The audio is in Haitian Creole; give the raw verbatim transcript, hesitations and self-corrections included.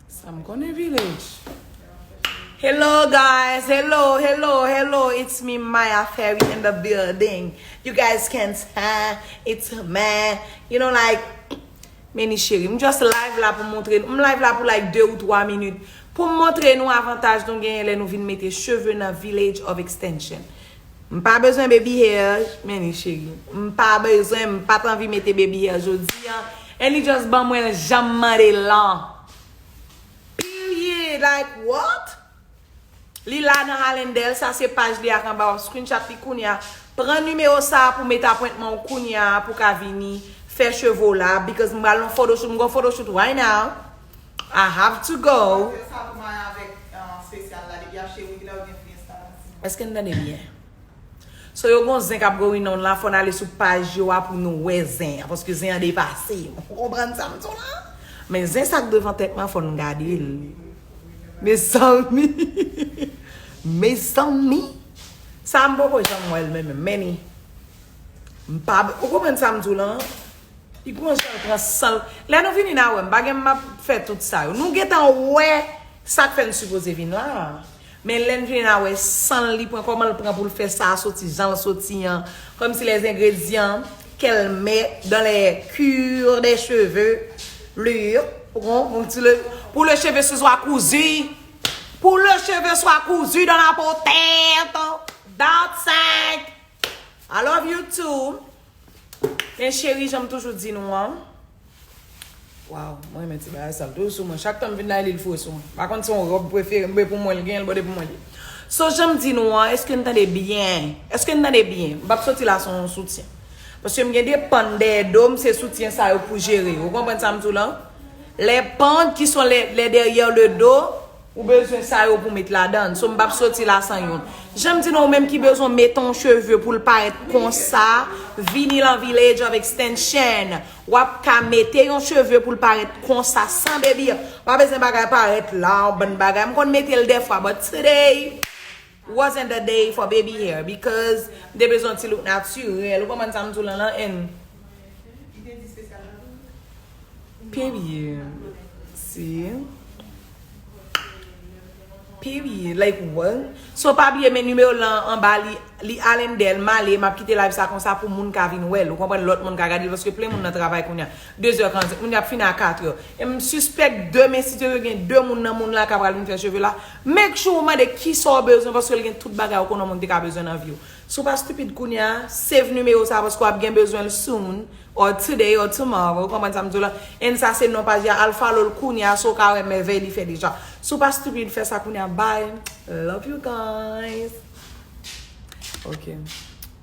Sa m konnen, Village. Hello guys, hello, hello, hello, it's me, Maya Ferry in the building. You guys can tell it's me. You know, like, Meni cheri, m just live la pou montre nou. M live la pou like de ou twa minit. Pou m montre nou avantaj nou genyen lè nou vin mete cheve nan Village of Extension. M pa bezwen baby hair, Meni cheri. M pa bezwen, m pa t anvi mete baby hair jodi an. And li just ban mwen l jan m mande l lan. Period. Like, what? Li la nan Hallandale, sa se paj li ak anba, w ap screenshot li kounye a. Pran nimewo sa a pou met apwentman w kounye a pou ka vini fè cheve w la, because m pral nan photoshoot, m gon photoshoot right now. I have to go. Èske n tande byen? So yo gon zen k ap going on la, fò n ale sou paj yo a pou nou wè zen an, paske zen an depase m. Ou konprann sa m di w la? Men zen sa k devan tèt mwen, fò n gade l. Mezanmi. Mezanmi. Sa m poko janm wè l menm, menm. Meni. M pa, ou konprann sa m di w la? Li pran jan l pran san l. Lè nou vini n a wè m, pa gen m ap fè tout sa yo. Nou gentan wè sa k fè n sipoze vin la. Men lè n vini n a wè san l li pran, kòman l pran pou l fè sa a soti jan l soti an. Kòmsi les ingrédients qu'elle met dans les cures des cheveux, lure, pour, pour, le, pour le cheveu se soit cousu. Pour le cheveu soit cousu dans la potente. That's it. I love you too. Men cheri, jan m toujou di nou an. Waw, mwen renmen ti bagay sa, l toujou sou mwen. Chak tan m vin la, li l foure sou mwen. Pa konn se yon ròb prefere m, men pou mwen l gen, l bòde pou mwen li. So, jan m di nou an, èske n tande byen? Èske n tande byen? M p ap soti la san yon soutyen. Paske m gen de pann dèyè do m, se soutyen sa yo pou jere. Ou konprann sa m di w lan? Les pans qui sont les, les derrière le dos, ou bezwen sa yo pou met ladan. So, m p ap soti la san youn. Jan m di nou, ou menm ki bezwen mete yon cheve pou l parèt konsa, vini lan Village of Extension. W ap ka mete yon cheve pou l parèt konsa, san baby. Pa bezwen bagay parèt la, yon bann bagay. M konn mete l dèfwa, but today wasn't the day for baby hair because m te bezwen yon ti look natirèl. Ou konprann sa m di w lan lan, and Period. Si. Period. Like, what? So, pa bliye, men nimewo lan anba li, li Hallandale, m ale, m ap kite live sa konsa pou moun ka vin wè l. Ou konprann, lòt moun ka gade l, paske plen moun nan travay kounye a. De zè karannsenk, moun y ap fini a katrè. E m sispèk demen, si te gen de moun nan moun la ka pral vin fè cheve la, make sure ou mande kisa w bezwen, paske l gen tout bagay ou konnen yon moun te ka bezwen nan vi w. Si w pa stupid kounye a, save nimewo sa, paske w ap gen bezwen l soon. Or today or tomorrow, ou konprann sa m di w la? And sa se non paj la, al follow l kounye a, so w ka wè mèvèy li fè deja. Si w pa stupid, fè sa kounye a, bye. Love you guys. Ok.